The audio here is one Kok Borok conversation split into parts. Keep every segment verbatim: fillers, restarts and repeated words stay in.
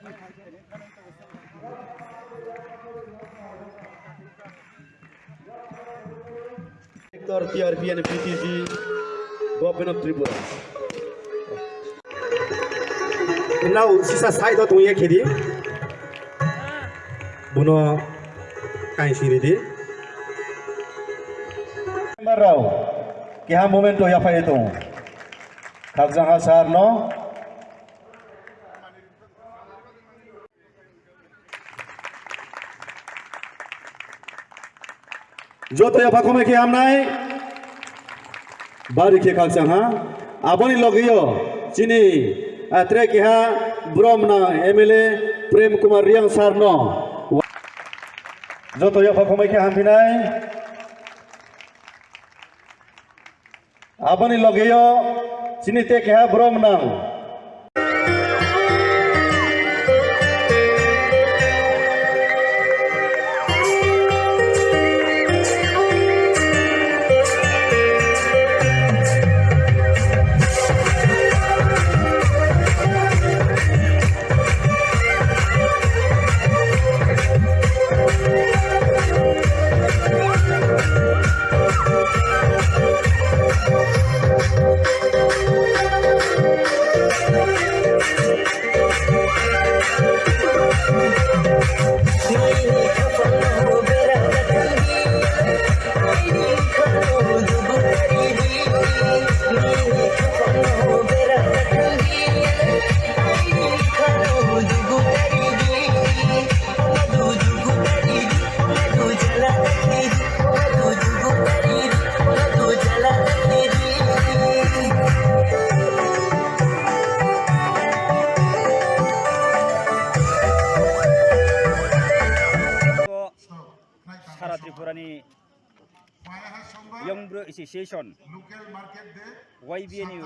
Director T R P and P T G, Government of Tripura. Now sisa side o tongye khedi. Bono kaising ridi. Member rao keha moment o yaphai tong. Khakjang ha sir no. Joto yapha khomai khe hamnai. Bari khe khakchang ha. Aboni logio chini, ah, tre keha brom na M L A Prem Kumar Riang sir no. Joto yapha khomai khe hamphinai. Aboni logio chini te keha brom nang. Sara Tripurani Young Bru Association, Y B A ni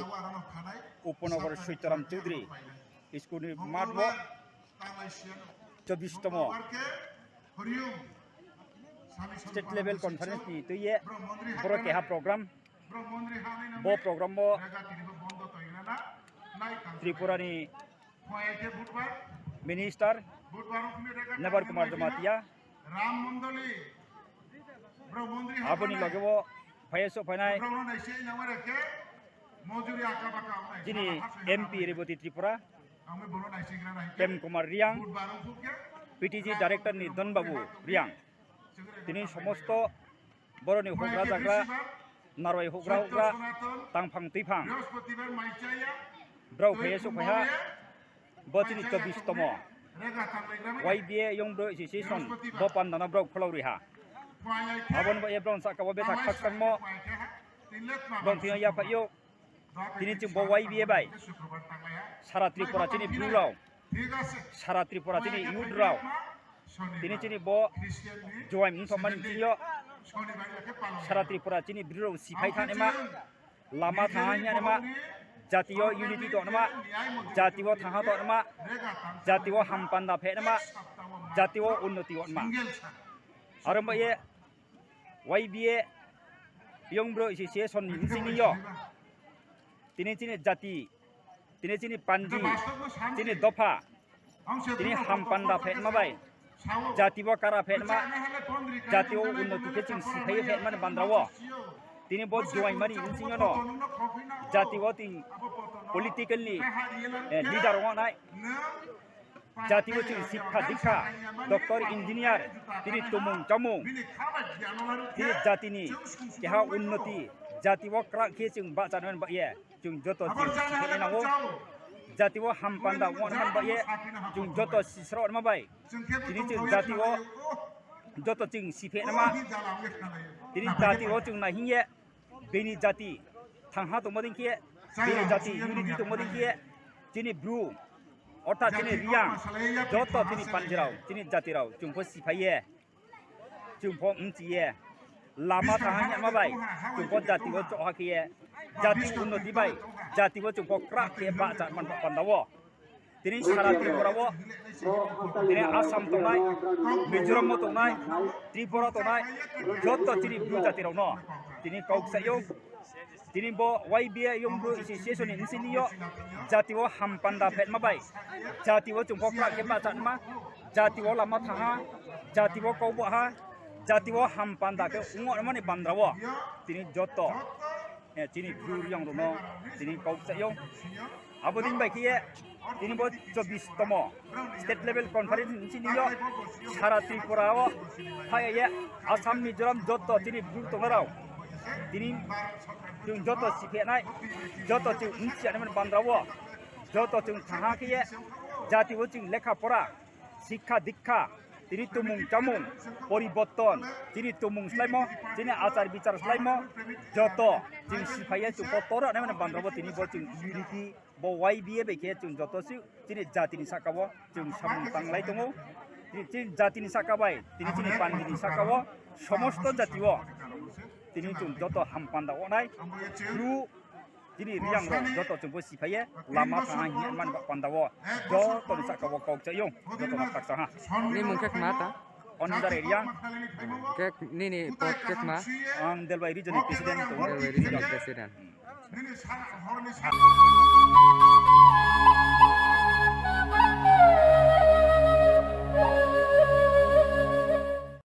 Upanagar Soitaram Chaudhary school ni mat bo chobbish tomo state level conference ni twi ye boro keha program. Bo program o Tripura ni Minister Nabar Kumar Jamatia, aboni loge o phaiya sok phainai chini M P Rebati Tripura, Prem Kumar Riang, P T G Director ni Don Babu Riang, tini somosto boroni hukra jagra, narwai hukra hukra, tangphang twiphang, brao phaiya sok phaiha, bo chini chobbish tomo Y B A Young Bru Association bo pandano brao khulok riha. Aboni bo e brao saka bo bethak khakchangmo brao thwiya yaphaio. Tini chwng bo Y B A bai sara Tripura chini Bru rao, sara Tripura chini youth rao, tini chini bo joaim wngthokmani chini yo sara Tripura chini Bru rao siphai thangnaima, lama thangha hwnyanima, jati o unity tongnaima, jati o thangha tongnaima, jati o hampanda phenaima, jati o unnoti ongnaima. Aro bo ye Y B A Young Bru Association ni bisingni yo tini chini jati, tini chini panji, chini dopha, tini hampanda phenma bai, jati bo kara phenma, jati o unnoti khe chwng siphai phenmani bandra o tini bo juaimani bisingno jati o tini political ni, eh, leader wngnai. Jati o chini sikha dikha, doctor, engineer, tini tumung chamung, tini jatini keha unnoti, jati o kwrak khe chwng bahchanani bagwi chwng joto chwng siphai nango. Jati o hampanda wngnani bagwi chwng joto sisrok nima bai, tini chwng jati o joto chwng siphai nama, tini jati o chwng nahingye. Bini jati thangha tongma ding khe, bini jati unity tongma ding khe, chini Bru, orthat chini Riang, joto chini panjirao, chini jatirao, chwng pho siphaiye, chwng pho mchiye, lama thangha hwnma bai, chwng pho jati o choha khiye, jati unnoti bai, jati o chwng pho kwrak khe bahcha man panda o. Tini sara Tripura o, tini Assam tongnai, Mizoram o tongnai, Tripura tongnai, joto chini Bru jati rok no tini kok sayo. Tini bo Y B A Young Bru Association ni nisi niyo jati o hampanda phetma bai, jati o chwng pokra khe bachatma, jati o lama thaha, jati o kaubo ha, jati o hampanda khe ungormani bandra o tini joto, eh, chini Bru riyang rokno tini kok chayo. Abo din bai khe tini bo chobbish tomo state level conference ni sini yo sara Tripura o phai ye Assam, Mizoram joto tini Bru tongnai rok tini chwng joto siphenai, joto chwng wngsiya nai mani bandra o, joto chwng thaha khe ye jati o chwng lekha pora, sikha dikha, tini tumung chamung poriborton, tini tumung slaimo, tini achar bichar slaimo, joto chwng siphai ye chwng kotor nai mani bandra o tini bo chwng unity bo Y B A bai khe chwng joto se chini jati ni saka o chwng samung tanglai tongo. Chini, chini jati ni saka bai, tini chini pandi ni saka o somosto jati o tini chwng joto hampanda onai. Bru chini riyang rok joto chwng bo siphai ye lama thaha hinmani ba panda o joto ni saka o kok chayo, joto no khaksa ha. Ni mung khe khna ta? Onjare riyang. Kek nini pot kek ma? Ang Delbai regional president tongo. Delbai regional president.